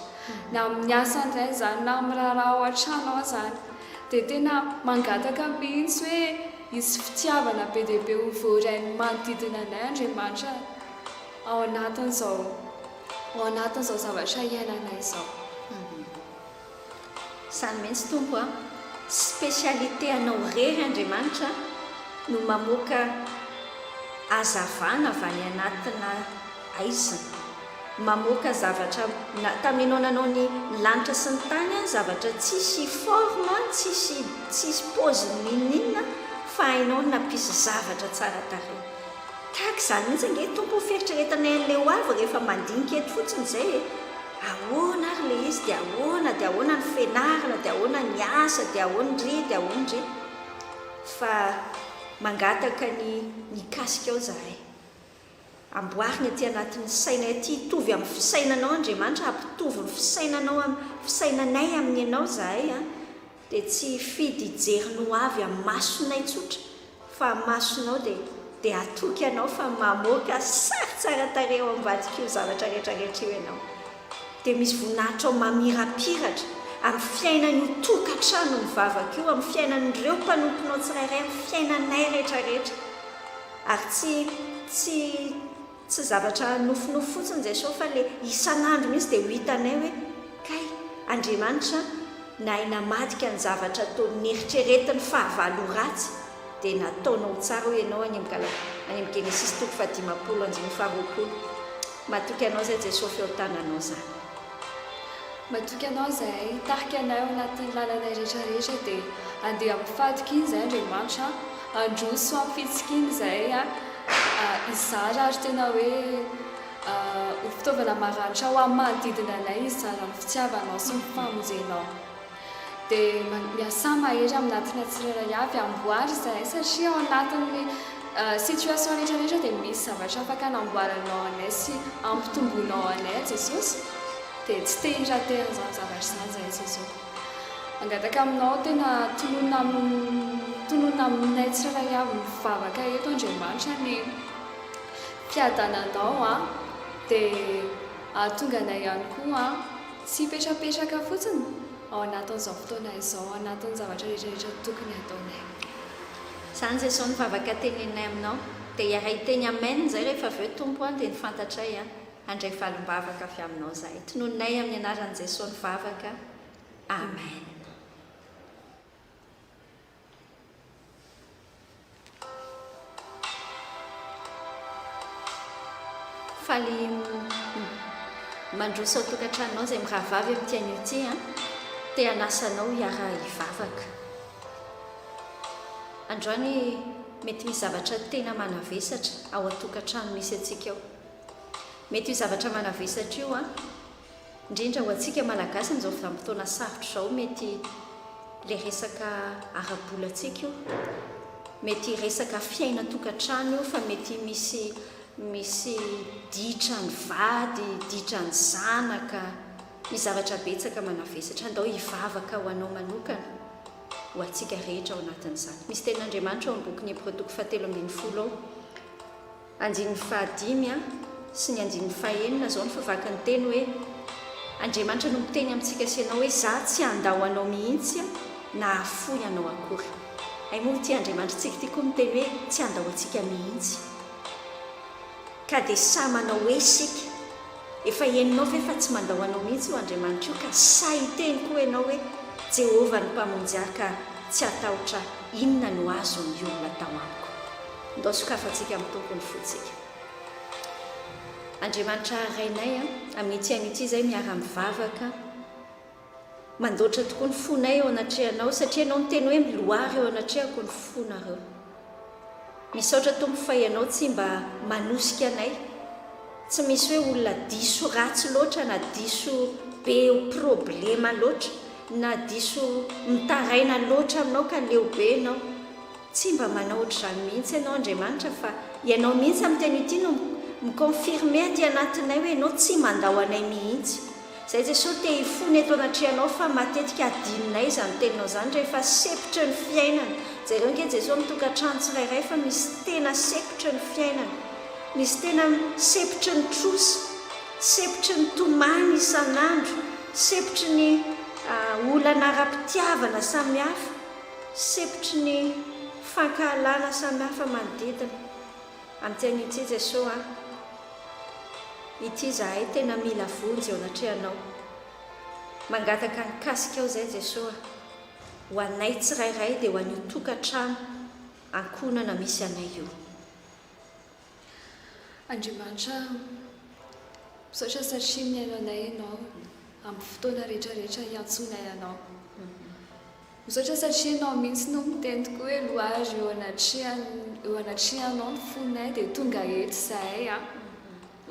Na amin'ny asan'ny Ray izany na amin'ny raharaha ao an-trano ao izany. Dia tena mangataka mihitsy hoe hisy fitiavana be dia be ho voarain'ny manodidina anay Andriamanitra ao anatin'izao ao anatin'izao zavatra iainanay izao. Izany mihitsy Tompo a! Spécialité anao irery Andriamanitra no mamoaka hazavana avy any anatina aizina. Mamoaka zavatra na tamin'ianao nanao ny lanitra sy ny tany an, zavatra tsisy forme, tsisy tsisy paoziny n'inon'inona fa hainao ny nampisy zavatra tsara tarehy. Tahaka izany mihitsy ange Tompo o, fieritreretanay an'ilay ho avy rehefa mandinika eto fotsiny izay e! Ahoana ary ilay izy dia ahoana dia ahoana ny fianarana dia ahoana ny asa dia ahoana ndry dia ahoana ndry fa mangataka ny mikasika ao izahay. Amboarina aty anatin'ny sainay aty hitovy amin'ny fisainanao Andriamanitra hampitovy ny fisainanao am fisainanay amin'ny anao izahay an dia tsy hifidy hijery ny ho avy amin'ny masonay tsotra fa amin'ny masonao dia dia hatoky anao fa mamoaka sary tsara tarehy ao ambadik'io zavatra rehetra rehetra io ianao dia misy voninahitrao mamirapiratra amin'ny fiainan'io tokantrano mivavaka io amin'ny fiainan'ireo mpanomponao tsirairay amin'ny fiainanay rehetra rehetra Ary tsy tsy tsy zavatra nofinofy fotsiny Jesoa fa le isan'andro mihitsy dia ho hitanay hoe kay Andriamanitra nahay namadika ny zavatra toa neritreretin'ny fahavalo ho ratsy dia nataonao ho tsara hoy ianao any amin'ny Gala any amin'ny Genesisy toko fahadimampolo andininy faharoapolo. Matoky anao izay Jesoa feo tananao izany. Matoky Anao izahay, hitarika anay ao anatin'ny lalanay rehetra rehetra dia handeha amin'ny fahatokiana izahay Andriamanitra a, handroso amin'ny fitsikiana izahay a, hizara ary tena hoe ho fitaovana maranitra ho amin'ny manodidina anay hizara ny fitiavanao sy ny famonjenao. Dia miasà mahery amin'ny anatina tsirairay avy, amboary izahay satria ao anatin'ny situation rehetra rehetra dia misy zavatra afaka anamboaranao anay sy ampitomboinao anay Jesosy, dia tsy te hi-rater an'izany zavatra izany izahay Jesosy. Mangataka aminao tena tononina tononina aminay tsirairay avy mivavaka eto Andriamanitra ny fiadananao an, dia ahatonga anay ihany koa Tsy hipetrapetraka fotsiny ao anatin'izao fotoana izao, ao anatin'ny zavatra rehetra rehetra tokony hataonay. Izany Jesoa ny vavaka teneninay aminao. Dia hiara-hiteny Amen izay rehefa avy eo Tompo an, dia ny fantatray an, handray valim-bavaka avy aminao izahay. Tononinay amin'ny anaran'i Jesoa ny vavaka. Amen. Faly mandroso ao tokantranonao izay mirahavavy amin'ity anio ity an. Te hanasa anao hiara hivavaka. Androany mety misy zavatra tena manavesatra ao an-tokantrano misy antsika ao. Mety io zavatra manavesatra io an, Indrindra ho antsika Malagasy amin'izao vanim-potoana sarotra izao mety ilay resaka ara-bolantsika io, mety resaka fiainan-tokantrano io fa mety misy misy ditra ny vady, ditra ny zanaka, misy zavatra betsaka manavesatra. Andao hivavaka ho anao manokana, ho antsika rehetra ao anatin'izany. Misy tenin'Andriamanitra ao amin'ny bokin'ny Hebreo toko fahatelo ambinifolo ao. Andininy fahadimy sy ny andininy fahenina izao ny fivaky ny teny hoe, Andriamanitra no miteny amintsika sy ianao hoe, Izaho tsy handao anao mihitsy na hahafoy anao akory. Hay moa ity Andriamanitritsika ity koa miteny hoe tsy handao antsika mihitsy. Ka dia sahy manao hoe isika, Efa henonao ve fa tsy mandao anao mihitsy io Andriamanitra io ka sahy hiteny koa ianao hoe, Jehovah no Mpamonjy ahy ka tsy hatahotra aho, inona no azon'ny olona atao amiko? Ndao sokafantsika amin'ny Tompo ny fontsika. Andriamanitra Rainay a, amin'ity anio ity izay miara-mivavaka, mandoatra tokoa ny fonay eo anatrehanao satria Ianao niteny hoe miloara eo anatrehako ny fonareo. Misaotra Tompo fa Ianao tsy mba manosika anay, tsy misy hoe olona diso ratsy loatra na diso be problema loatra na diso mitaraina loatra aminao ka leo be ianao. Tsy mba manao ohatr'izany mihitsy ianao Andriamanitra fa ianao mihitsy amin'ity anio ity no mi-confirmer aty anatinay hoe ianao tsy mandao anay mihitsy. Izay Jesoa te hifona eto anatrehanao fa matetika adinonay izany teninao izany rehefa sepotry ny fiainana. Jereo ange Jesoa amin'ny tokantrano tsirairay fa misy tena sepotry ny fiainana. Misy tena sepotry ny trosa, sepotry ny tomany isan'andro, sepotry ny olana ara-pitiavana samihafa, sepotry ny fankahalana samihafa manodidina. Amin'ity anio ity Jesoa a! Ity izahay tena mila vonjy eo anatrehanao. Mangataka ny kasikao izay Jesoa a! Ho anay tsirairay dia ho an'io tokantrano ankohonana misy anay io. Andriamanitra misaotra satria mihaino anay Ianao amin'ny fotoana rehetra rehetra iantsoanay Anao. Misaotra satria Ianao mihitsy no miteny tokoa hoe loary eo anatrehan eo anatrehanao ny fonay dia tonga eto izahay an,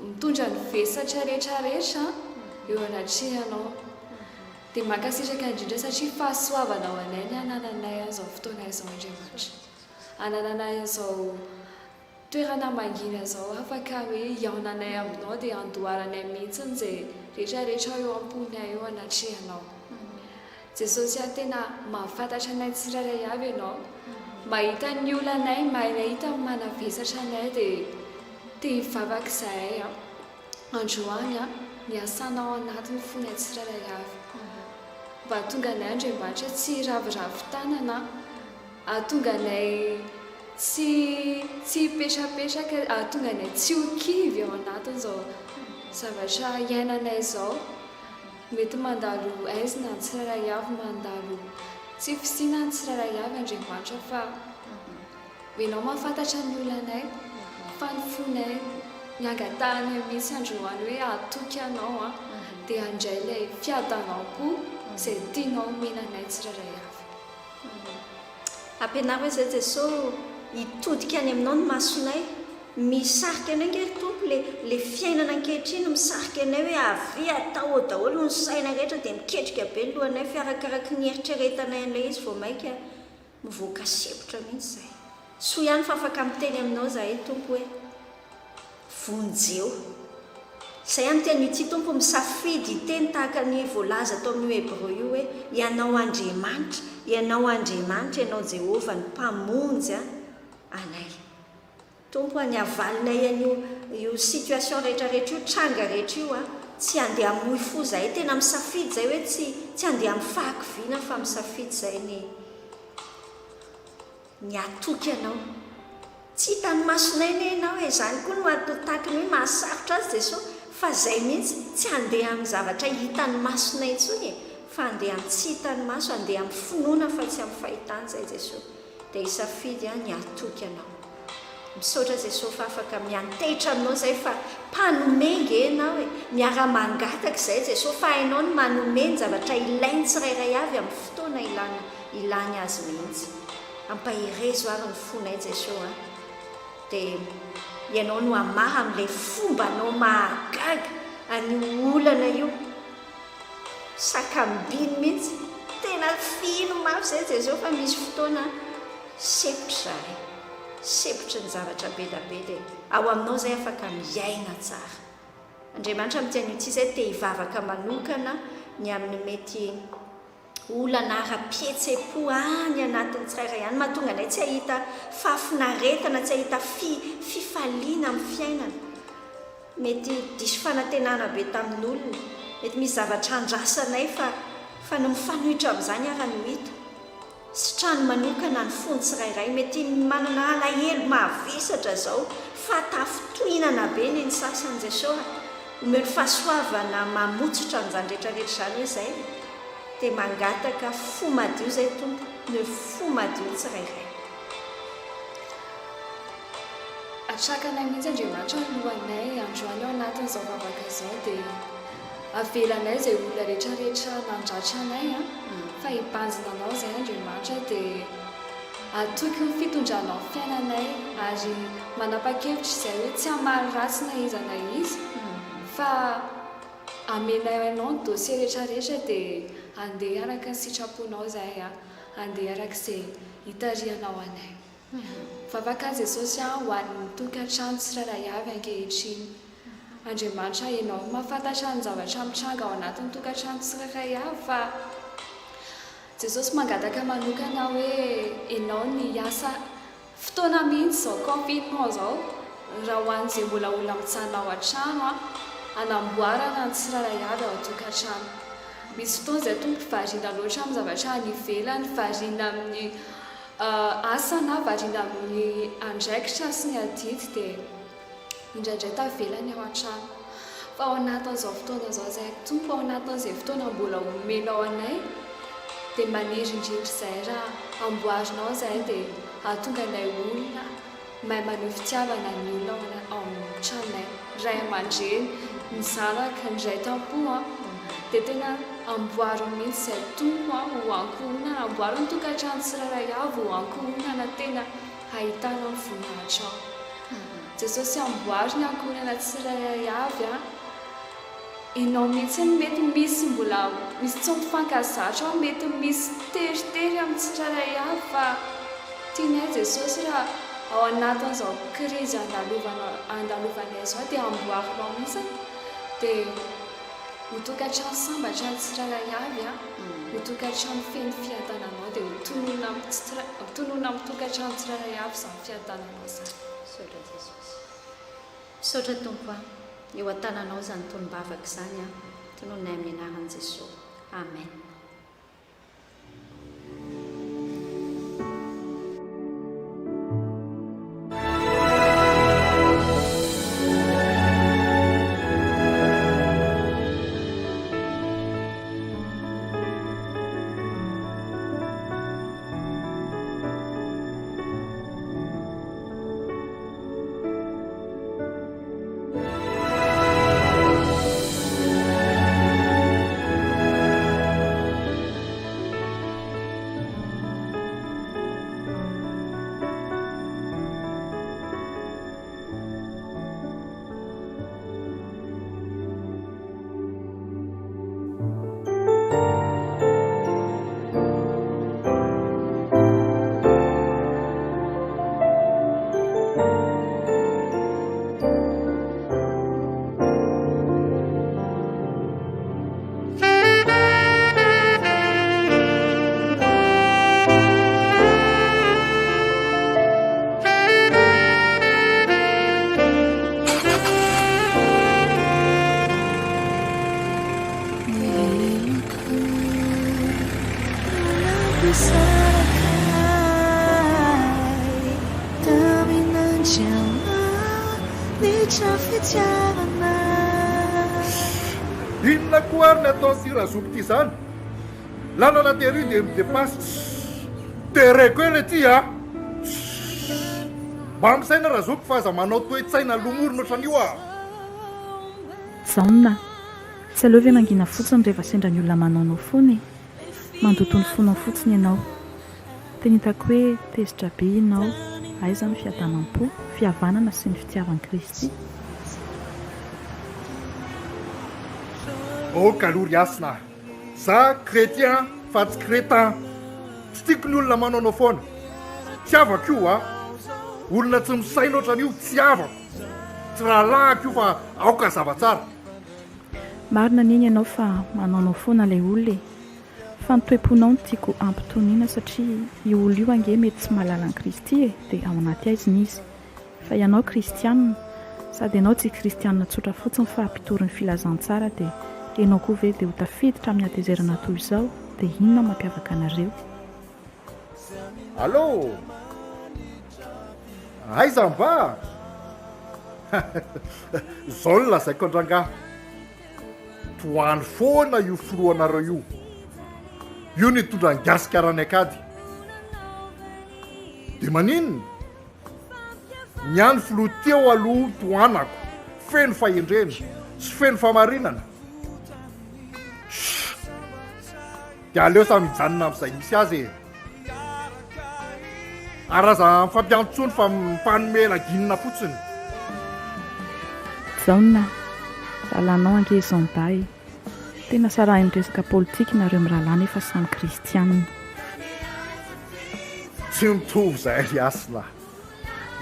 mitondra ny vesatra rehetra rehetra eo anatrehanao. Dia mankasitraka indrindra satria fahasoavana ho anay ny hanananay an'izao fotoana izao Andriamanitra. Hanananay an'izao Toerana mangina izao afaka hoe hihaonanay aminao dia handoaranay mihitsy izay rehetra rehetra eo am-ponay eo anatrehanao. Jesosy a tena mahafantatra anay tsirairay avy ianao. Mahita ny olanay, mahita ny manavesatra anay dia te hivavaka izahay a. Androany a, miasana ao anatin'ny fonay tsirairay avy. Mba hahatonga anay Andriamanitra tsy hiraviravy tanana. Hahatonga anay tsy tsy hipetrapetraka, hahatonga anay tsy ho kivy ao anatin'izao zavatra iainanay izao. Mety mandalo haizina ny tsirairay avy, mandalo tsy fisiana ny tsirairay avy Andriamanitra fa Ianao mahafantatra ny olanay fa ny fonay ny angatahanay mihitsy androany hoe hahatoky Anao an, dia handray ilay fiadanam-po izay tianao homena anay tsirairay avy. Ampianaro izay Jeso o, hitodika any aminao ny masonay, misarika anay nge ry Tompo le le fiainana ankehitriny misarika anay hoe avia atao ao daholo ny saina rehetra dia miketrika be ny lohanay fe arakaraky ny eritreretanay an'ilay izy vao maika mivoaka sempotra mihitsy izahay. Soa ihany fa afaka miteny aminao izahay Tompo hoe. Vonjeo. Izay amin'ny teny ity Tompo misafidy hiteny tahaka ny voalaza tao amin'io Hebreo io hoe, Ianao Andriamanitra, Ianao Andriamanitra, Ianao Jehovah ny Mpamonjy anay. Tompo a, ny havalinay an'io io situation rehetra rehetra io, tranga rehetra io a, tsy handeha hamoy fo izahay, tena misafidy izahay hoe tsy tsy handeha amin'ny fahakiviana fa misafidy izahay ny Ny hatoky anao. Tsy hitan'ny masonay anie ianao e, izany koa no ataky ny hoe mahasarotra azy Jesoa, fa izay mihitsy, tsy handeha amin'ny zavatra hitan'ny masonay intsony e, fa handeha amin'ny tsy hitan'ny maso, handeha amin'ny finoana fa tsy amin'ny fahitana izay Jesoa, dia hisafidy aho ny hatoky anao. Misaotra Jesoa fa afaka miantehitra aminao izay fa mpanome nge ianao e, miara-mangataka izay Jesoa fa hainao ny manome ny zavatra ilain'ny tsirairay avy amin'ny fotoana ilana ilany azy mihitsy. Ampaherezo ary ny fonay Jeso a! Dia Ianao no hamaha amin'ilay fombanao mahagaga an'io olana io. Sakambiny mihitsy. Tena fihino mafy izay Jeso fa misy fotoana sempotra izahay. Sempotry ny zavatra be da be dia ao aminao izay afaka miaina tsara. Andriamanitra amin'ity anio ity izay te hivavaka manokana ny amin'ny mety olana ara-pihetseham-po any anatin'ny tsirairay any, mahatonga anay tsy hahita fahafinaretana, tsy hahita fi, fifaliana amin'ny fiainana. Mety diso fanantenana be tamin'olona, mety misy zavatra andrasanay fa, fa ny mifanohitra amin'izany ara no hita. Sitrano manokana ny fony tsirairay. Mety manana alahelo mavesatra zao fa tafintohinana be ny ny sasany Jesosy a! Omeo ny fahasoavana mamotsotra an'izany rehetra rehetra izany hoe zay dia mangataka fo madio zay Tompo, omeo fo madio ny tsirairay. Atrakanay mihitsy Andriamanitra ny lohanay androany ao anatin'izao vavaka izao dia avelanay izay olona rehetra rehetra nandratra anay an fa hibanjina anao izay Andriamanitra dia atoky ny fitondranao ny fiainanay ary manapa-kevitra izay hoe tsy hamaly ratsy na iza na iza fa amenay anao ny dossier rehetra rehetra dia handeha araka ny sitraponao izahay an handeha araka izay hitarihanao anay. Vavaka Jesosy a ho an'ny tokantrano tsirairay avy ankehitriny. Andriamanitra Ianao no mahafantatra ny zavatra mitranga ao anatin'ny tokantrano tsirairay avy fa Jesosy mangataka manokana hoe Ianao ny hiasa Fotoana mihitsy izao confinement izao raha ho an'izay mbola olona mijanona ao an-trano an, hanamboarana ny tsirairay avy ao an-tokantrano. Misy fotoana izay Tompo variana loatra amin'ny zavatra any ivelany, variana amin'ny asa na variana amin'ny andraikitra sy ny adidy dia indraindray tavela ny ao an-trano. Fa ao anatin'izao fotoana izao izahay Tompo, ao anatin'izay fotoana mbola omenao anay, dia maniry indrindra izahay raha amboarinao izahay dia hahatonga anay olona mahay maneho fitiavana ny olona ao ana- ao amin'ny tranonay, ny ray aman-dreny, ny zanaka, ny ray tam-po an, dia tena amboaro mihitsy izahay Tompo an, ho ankohonana, amboaro ny tokantrano tsirairay avy ho ankohonana tena hahitanao ny voninahitrao. Jesosy amboary ny ankohonana tsirairay avy an! Enao mihitsy no mety misy mbola misy tsy mifankazatra ao mety misy teritery amin'ny tsirairay avy fa tianay Jesosy raha ao anatin'izao krizy andalovana andalovanay izao dia amboarinao mihitsy dia ho tokantrano sambatra ny tsirairay avy an! Ho tokantrano feno fiadananao dia ho tononina amin'ny tononina amin'ny tokantrano tsirairay avy izany fiadananao izany. Misaotra Jesosy. Misaotra Tompo a. Eo an-tananao izany tonom-bavaka izany a. Tononinay amin'ny anaran'i Jesoa. Amen. Inona koa ary ny ataon'ity razoky ity izany? Lalana tery dia mi-depasse. Tereko ela ity a! Mba misaina razoky fa aza manao toe-tsaina lomorina ohatran'io a! Jaona, Tsy aleo ve mangina fotsiny rehefa sendra ny olona manaonao foana e? Mandoto ny fonao fotsiny ianao. Tena hitako hoe tezitra be ianao, aiza ny fiadanam-po, fihavanana sy ny fitiavan'i Kristy? Ok aloha ry Hasina a! Za chrétien fa tsy crétin! Tsy tiako ny olona manaonao foana! Tsy havako io a! Olona tsy misaina ohatran'io tsy havako! Tsy rahalahiko io fa aoka hazava tsara! Marina anie ny anao fa manaonao foana ilay olona e! Fa ny toe-ponao no tiako hampitoniana satria io olona io ange mety tsy mahalala an'i Kristy e, dia ao anaty haizina izy. Fa ianao kristianina, sady ianao tsy kristianina tsotra fotsiny fa mpitory ny filazantsara dia ianao koa ve dia ho tafiditra amin'ny hatezerana toy izao dia inona no mampiavaka anareo? Allô! Aiza mba? Zao no lazaiko an-drangahy, tohano foana io filohanareo io. Io nitondra an'i Gasikara any an-kady. Dia maninona? Ny ahy ny filoha teo aloha tohanako, feno fahendrena sy feno fahamarinana. Chut! Dia aleo samy hijanona amin'izay misy azy e! Ary aza mifampiantso intsony fa mifanome laginina fotsiny. Jaona, Rahalahinao ange i Zanda e! Tena sarahin'ny resaka politika nareo mirahalahy nefa samy kristianina. Tsy mitovy izay ry Hasina a!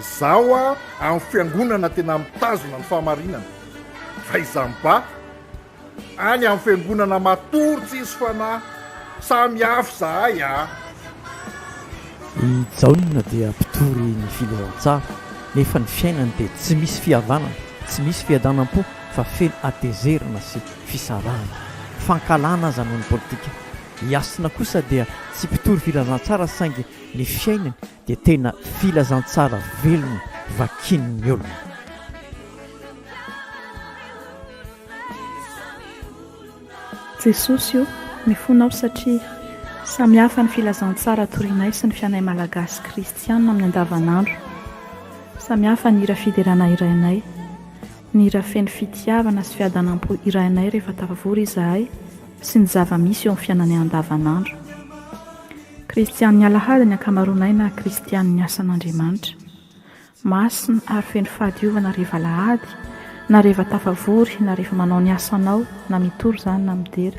Izaho amin'ny fiangonana tena mitazona ny fahamarinana. Faizamba any amin'ny fiangonana matory tsisy fanahy. Samy hafa izahay a! I Jaona dia mpitory ny filazantsara, nefa ny fiainany dia tsy misy fihavanana, tsy misy fiadanam-po fa feno hatezerana sy fisarahana, fankahalana aza noho ny politika. I Hasina kosa dia tsy mpitory filazantsara saingy ny fiainany dia tena filazantsara velona vakian'ny olona. Jesosy o, mifona aho satria samy hafa ny filazantsara torianay sy ny fianay Malagasy kristiana amin'ny andavanandro. Samy hafa ny hira fiderana hirainay, ny hira feno fitiavana sy fiadanam-po hirainay rehefa tafavory izahay sy ny zava-misy eo amin'ny fiainanay andavanandro. Kristian'ny alahady ny ankamaroanay na kristian'ny asan'Andriamanitra. Masina ary feno fahadiovana rehefa alahady, na rehefa tafavory, na rehefa manao ny asanao, na mitory izany na midera.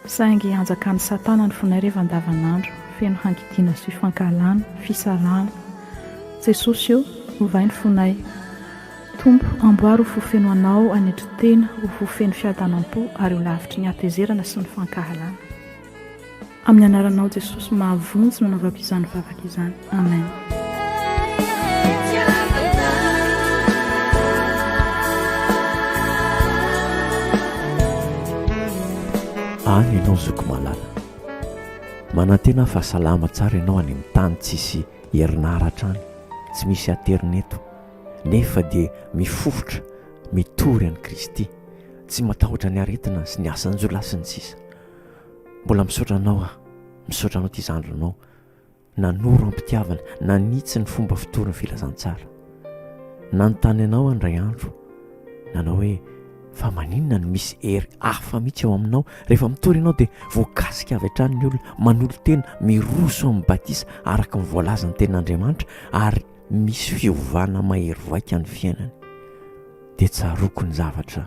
Saingy anjakan'i Satana ny fonay rehefa andavanandro, feno hangidiana sy fankahalana, fisarahana. Jesosy ô, ovay ny fonay. Tompo, amboary ho fo feno Anao hanetry tena, ho fo feno fiadanam-po ary ho lavitry ny hatezerana sy ny fankahalana. Amin'ny anaranao Jesosy mahavonjy no anaovako izany vavaka izany. Amen. Any ianao zoky malala. Manantena aho fa salama tsara ianao any amin'ny tany tsisy herinaratra any, tsy misy aterineto, nefa dia mifofotra mitory an'i Kristy, tsy matahotra ny aretina sy ny asan-jiolahy sy ny sisa. Mbola misaotra anao aho, misaotra anao ity zandrinao nanoro am-pitiavana, nanitsy ny fomba fitory ny filazantsara. Nanontany anao aho indray andro, nanao hoe fa maninona no misy hery hafa mihitsy ao aminao? Rehefa mitory ianao dia voakasika avy hatrany ny olona, manolo-tena, miroso amin'ny batisa araka ny voalazan'ny tenin'Andriamanitra ary misy fiovana mahery vaika ny fiainany. Dia tsaroako ny zavatra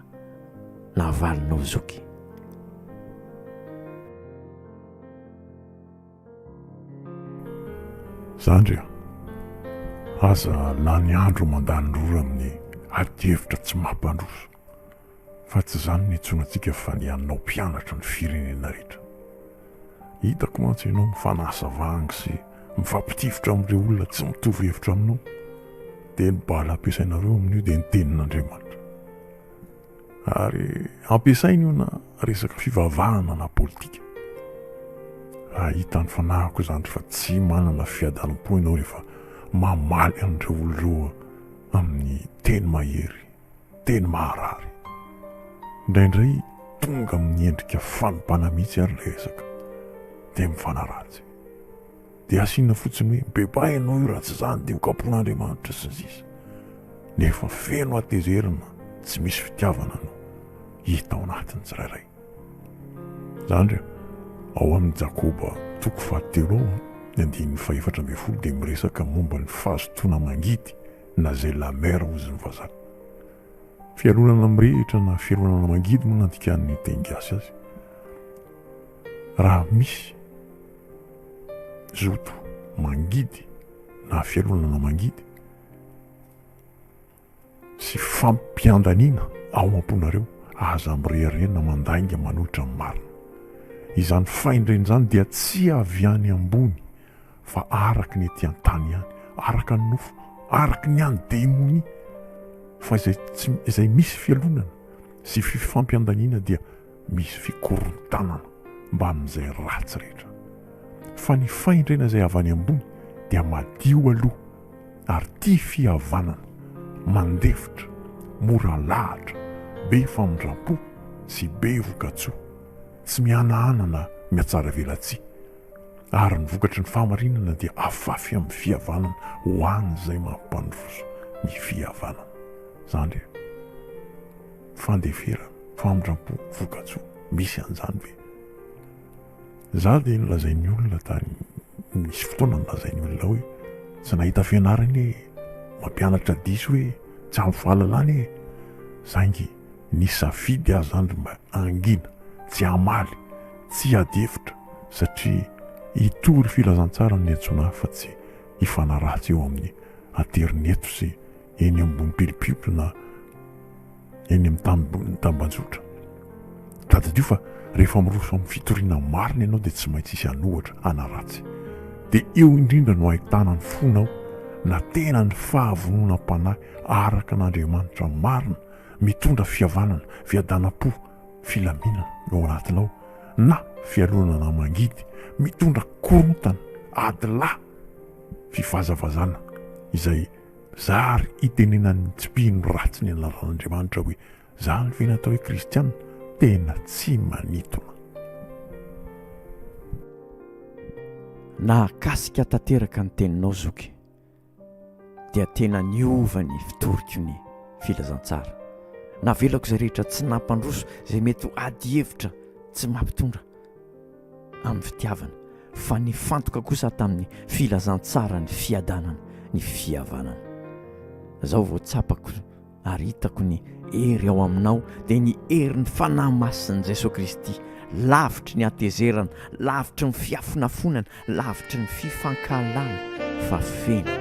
navalinao zoky. Zandry a! Aza lany andro mandany rora amin'ny adihevitra tsy mampandroso fa tsy izany no iantsoana antsika fa ny hanao mpianatra ny firenena rehetra. Hitako mantsy ianao mifanasa vangy sy mifampitifitra amin'ireo olona tsy mitovy hevitra aminao dia ny bala ampiasainareo amin'io dia ny tenin'Andriamanitra. Ary ampiasaina io na resaka fivavahana na politika. Raha hitan'ny fanahiko izany fa tsy manana fiadanam-po ianao rehefa mamaly an'ireo olona ireo amin'ny teny mahery, teny maharary. Indraindray tonga amin'ny endrika fanompana mihitsy ary ilay resaka dia mifanaratsy. Dia asiana fotsiny hoe mibebaha ianao io raha tsy izany dia ho kapohin'Andriamanitra sy ny sisa. Nefa feno hatezerana tsy misy fitiavana no hita ao anatin'ny tsirairay. Izany ry ao amin'ny Jakoba toko fahatelo ao ny andininy fahefatra ambin'ny folo dia miresaka momba ny fahazotoana mangidy na zay la mer hozy ny vazaha. Fialonana mirehitra na fialonana mangidy moa no andikan'ny teny gasy azy. Raha misy zoto mangidy na fialonana mangidy sy fampiandaniana ao am-ponareo, aza mirehareha na mandainga manohitra ny marina. Izany fahendrena izany dia tsy avy any ambony fa araka ny ety an-tany ihany, araka ny nofo, araka ny an'ny demonia, fa izay tsy izay misy fialonana sy fifampiandaniana dia misy fikorontanana mbamin'izay ratsy rehetra. Fa ny fahendrena izay avy any ambony dia madio aloha ary tia fihavanana, mandefitra, mora lahatra, be famindram-po sy be voka-tsoa, tsy mihanahana na mihatsaravelatsihy, ary ny vokatry ny fahamarinana dia afafy amin'ny fihavanana ho an'izay mampandroso ny fihavanana. Izany re. Fandeferana, famindram-po, voka-tsoa. Misy an'izany ve? Za dia nolazain'ny olona tany, nisy fotoana nolazain'ny olona hoe tsy nahita fianarana e, mampianatra diso hoe, tsy ampy fahalalana e. Saingy nisafidy aho zany ry mba hangina, tsy hamaly, tsy hiady hevitra satria hitory filazantsara no niantsoana ahy fa tsy hifanaratsy eo amin'ny aterineto sy eny ambony pilipito na. eny amin'ny tambanjotra. Tadidio fa rehefa miroso amin'ny fitoriana marina ianao dia tsy maintsy hisy hanohatra, hanaratsy. Dia eo indrindra no ahitana ny fonao na tena ny fahavononam-panahy araka an'Andriamanitra marina mitondra fihavanana, fiadanam-po, filaminana eo anatinao na fialonana mangidy mitondra korontana, adilahy, fivazavazana izay zary itenenan'ny tsy mpino ratsy ny anaran'Andriamanitra hoe zany ve ny atao hoe kristiana? Tena tsy manintona. Nahakasika tanteraka ny teninao zoky. dia tena niova ny fitoriko ny filazantsara. Navelako izay rehetra tsy nampandroso izay mety ho adihevitra tsy mampitondra amin'ny fitiavana, fa nifantoka kosa tamin'ny filazantsara ny fiadanana, ny fihavanana. Izao vao tsapako ary hitako ny hery ao aminao dia ny herin'ny Fanahy Masin'i Jesoa Kristy, lavitry ny hatezerana, lavitry ny fiafonafonana, lavitry ny fifankahalana fa feno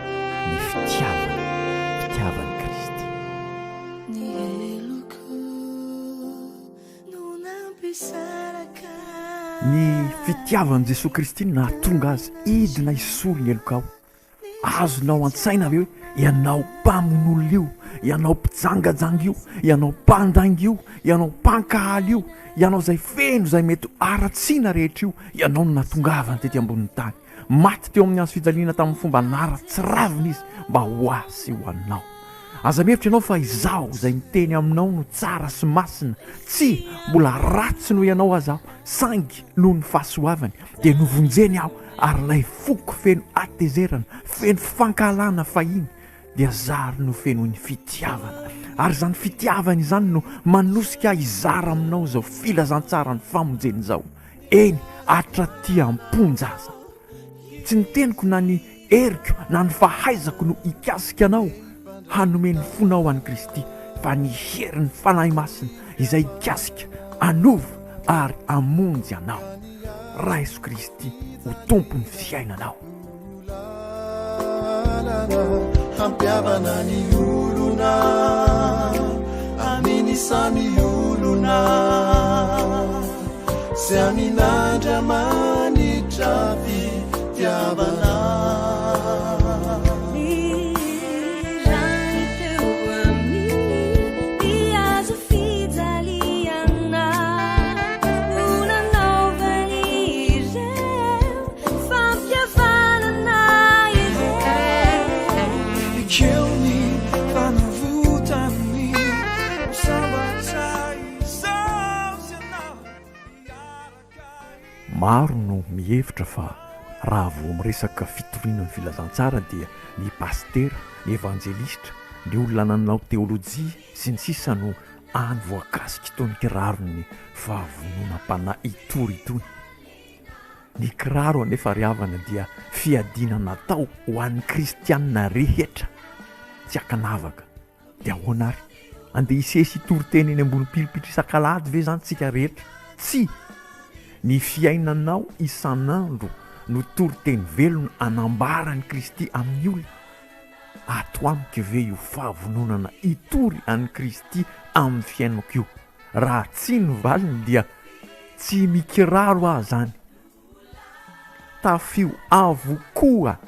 ny fitiavana, fitiavan'i Kristy. Ny heloko no nampisaraka. Ny fitiavan'i Jesoa Kristy no nahatonga Azy hidina hisolo ny helokao. Azonao an-tsaina ve hoe ianao mpamono olona io, ianao mpijangajanga io, ianao mpandainga io, ianao mpankahala io, ianao izay feno izay mety ho haratsiana rehetra io, ianao no nahatongavany tety ambonin'ny tany. Maty teo amin'ny hazo fijaliana tamin'ny fomba naratsiravina izy mba ho ahy sy ho anao. Aza mihevitra ianao fa izaho izay miteny aminao no tsara sy masina. Tsia, mbola ratsy noho ianao aza aho, saingy noho ny fahasoavany dia novonjeny aho ary ilay foko feno hatezerana, feno fankahalana fahiny dia zary nofenoiny fitiavana. Ary izany fitiavana izany no manosika ahy hizara aminao izao filazantsaran'ny famonjena izao, eny hatraty am-ponja aza. Tsy ny teniko na ny heriko na ny fahaizako no hikasika anao hanome ny fonao an'i Kristy, fa ny herin'ny Fanahy Masina izay hikasika, hanova ary hamonjy anao. Raiso Kristy ho Tompon'ny fiainanao. Hampihavana ny olona amin'ny samy olona sy amin'Andriamanitra fitiavana. Maro no mihevitra fa raha vao miresaka fitoriana ny filazantsara dia ny pasitera, ny evanjelistra, ny olona nanao teolojia sy ny sisa no any voakasik'itony kiraron'ny fahavononam-panahy hitory itony. Ny kiraro anefa ry havana dia fiadiana natao ho an'ny kristianina rehetra tsy ankanavaka. Dia ahoana ary? Andeha hisesy hitory teny eny ambony pilipitra isak'alahady ve izany tsika rehetra? Tsia! Ny fiainanao isan'andro no toriteny velona anambara an'i Kristy amin'ny olona. Ato amiko ve io fahavononana hitory an'i Kristy amin'ny fiainako io? Raha tsia ny valiny dia tsy mikiraro aho zany. Tafio avokoa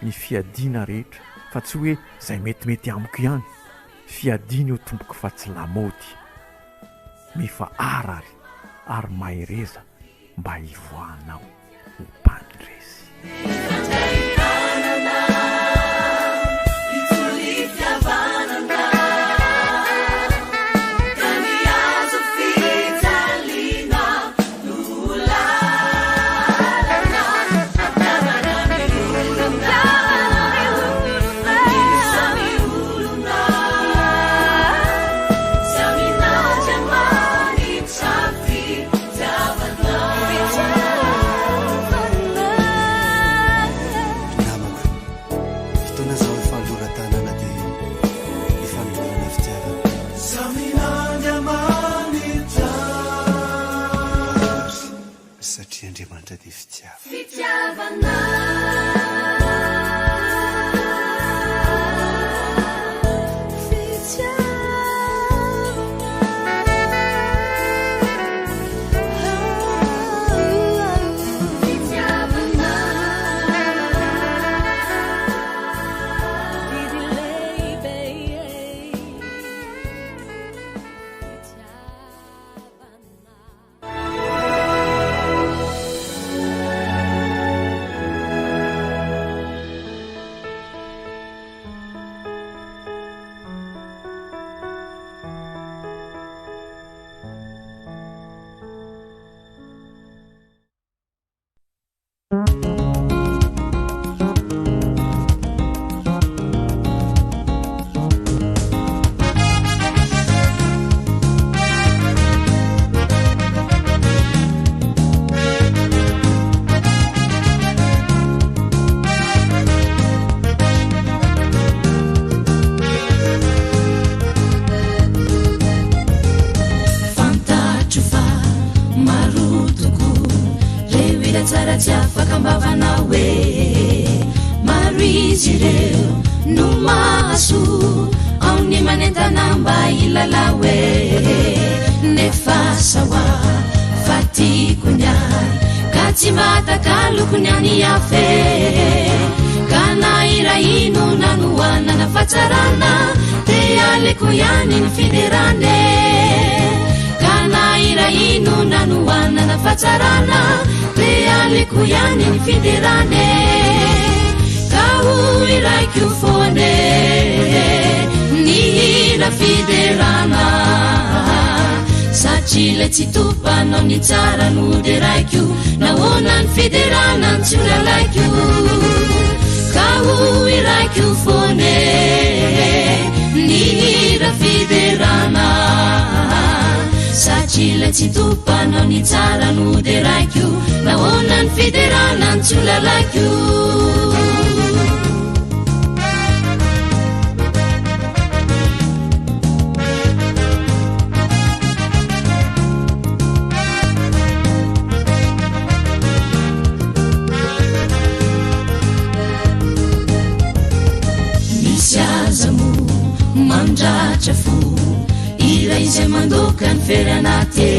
ny fiadiana rehetra fa tsy hoe zay metimety amiko ihany. Fiadiana io tompoko fa tsy lamaody. Mifahara ary ary mahereza mba hivoahanao ho mpandresy. tsy afaka am-bavanao e. Maro izy ireo no mahasoa, ao ny manentana mba hilalao e. Nefa sawa fa tiako ny ahy ka tsy mba takaloko ny an'ny hafa e. Ka na iray inona no hanana fahatsarana dia aleoko ihany ny fiderana e. Ka na iray inona no hanana fahatsarana dia aleoko ihany ny fiderana e. Ka ho iraiko foana e, ny hira fiderana satria ilay tsy tompanao ny tsara no deraiko nahoana ny fiderana no tsy ho lalaiko ka ho iraiko foana e, ny hira fiderana satria ilay tsy tompanao ny tsara no deraiko nahoana ny fiderana no tsy ho lalaiko. Misy aza moa mandratra fo hira izay mandoka ny fery anaty e.